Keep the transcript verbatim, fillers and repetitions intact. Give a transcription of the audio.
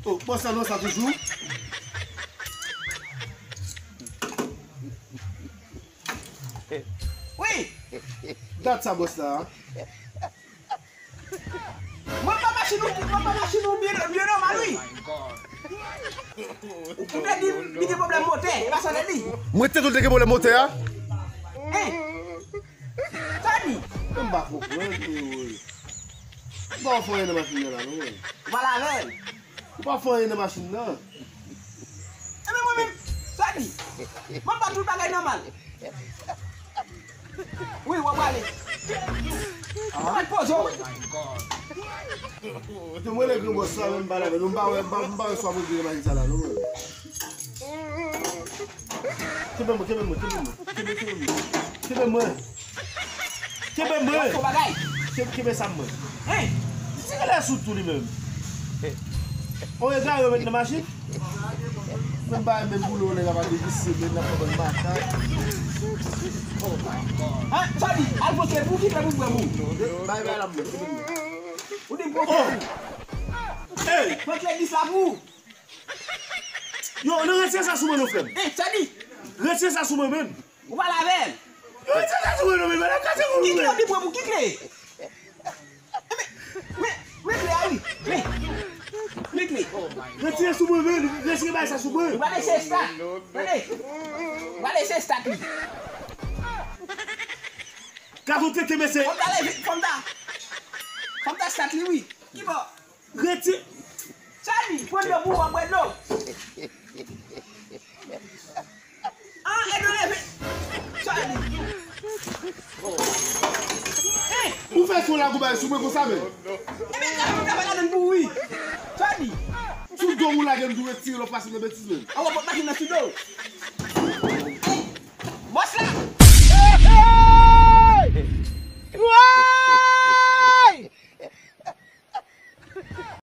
Oh, bòs la nan sa toujou. Wi. Dat sa bòs la. Mwen pa machin ou, mwen pa machin ou byen, byen nòmal wi. Ou te di li gen pwoblèm motè, e pa sa w te di. Mwen te di w te gen pwoblèm motè a. Hein? Sa di? Mwen pa konprann, frero. Ou pa fè anyen nan machin nan la, non, mwen. Ou pa lavel. Ou pa fè anyen nan machin nan. Ebyen mwen menm, sa di? Mwen pa tout bagay nòmal. Wi, w ap prale. Ou pa t poze w. Te mwen le gran bòs la, menm pa lavel. M pa wè, m pa, m pa wè swa mwen vire machin sa la, non, mwen. Kenbe mwen, kenbe mwen, kenbe mwen. Kenbe, kenbe mwen. Kenbe mwen. Kenbe mwen. Fò bagay. Kenbe, kenbe sa mwen. Hein? Tire lè sou tou li menm. On egare yo met nan machin. Menm bagay, menm boulon nèg ap devise, menm nan fò bann makak. Hein? Sa di? Al pote pou ki fè pou bwè pou. Bay, bay la mwen. Ou di pou. Hey! Pran kle dis la pou. Yo, non, retire sa sou mwen non, frè m. Eh, sa di? Retire sa sou mwen menm. Ou pa lavel. Yo, retire sa sou mwen non, menm. Ala kase pou mwen. Ki kle ou di pran pou ki kle? Men, men, men kle a wi. Men, men kle. Retire sou mwen menm. Retire bay sa sou mwen. Ou pa lese stat. Tande. Ou pa lese stat li. Gad yon tete mesye. Fò m ta leve, fò m ta. Fò m ta stat li wi. Ki bò? Reti. Charly, pran dlo pou w, bwè dlo. Ah, e dlo leve. Charly. Hein? Ou fè son lagoubay sou mwen konsa menm. Ebyen, la, mwen kapab ladann pou ou wi. Charly. Sou do ou lage m tou retire lò pase nan betiz menm. Awa, pot machin nan sou do. Bòs la,